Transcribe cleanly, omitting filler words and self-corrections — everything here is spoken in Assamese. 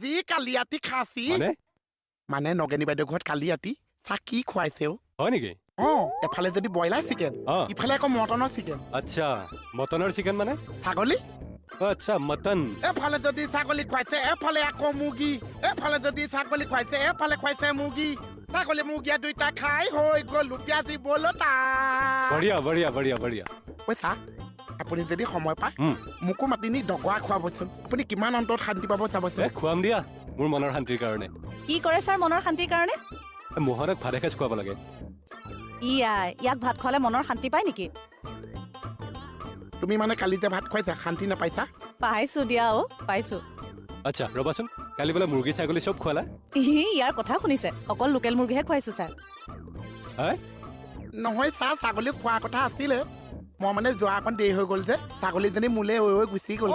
যি কালি ৰাতি খাচী। মানে? মানে নগেনী বাইদেউ ঘৰত কালি ৰাতি চাহ কি খুৱাইছে অ'। হয় নেকি? অ, এফালে যদি ব্ৰইলাৰ চিকেন, ইফালে আকৌ মটনৰ চিকেন। আচ্ছা, মটনৰ চিকেন মানে? ছাগলী। আচ্ছা, মটন। এফালে যদি ছাগলী খুৱাইছে, এফালে আকৌ মুৰ্গী। এফালে যদি ছাগলী খুৱাইছে, এফালে খুৱাইছে মুৰ্গী। ছাগলী মুৰ্গীয়ে দুইটা খাই হৈ গ'ল পিয়াজি বলতা। বঢ়িয়া বঢ়িয়া বঢ়িয়া বঢ়িয়া। পইচা আপুনি যদি সময় পায় মোকো মাতি নি দগৰা খুৱাবচোন। আপুনি কিমান অন্তৰত শান্তি পাব চাবচোন। খুৱাম দিয়া, মোৰ মনৰ শান্তিৰ কাৰণে। কি কৰে ছাৰ মনৰ শান্তিৰ কাৰণে? মোহনক ভাত এসাঁজ খুৱাব লাগে। ইয়াই ইয়াক ভাত খুৱালে মনৰ শান্তি পায় নেকি? তুমি মানে কালি যে ভাত খুৱাইছা শান্তি নাপাইছা? পাইছো দিয়া অ, পাইছো। আচ্ছা ৰবাচোন, কালি বোলে মুৰ্গী ছাগলী চব খুৱালা? ইয়াৰ কথা শুনিছে, অকল লোকেল মুৰ্গীহে খুৱাইছো ছাৰ। নহয় ছাৰ, ছাগলী খোৱাৰ কথা আছিলে, মই মানে যোৱা অকণ দেৰি হৈ গ'ল যে, ছাগলীজনী মোলে হৈ হৈ গুচি গ'ল।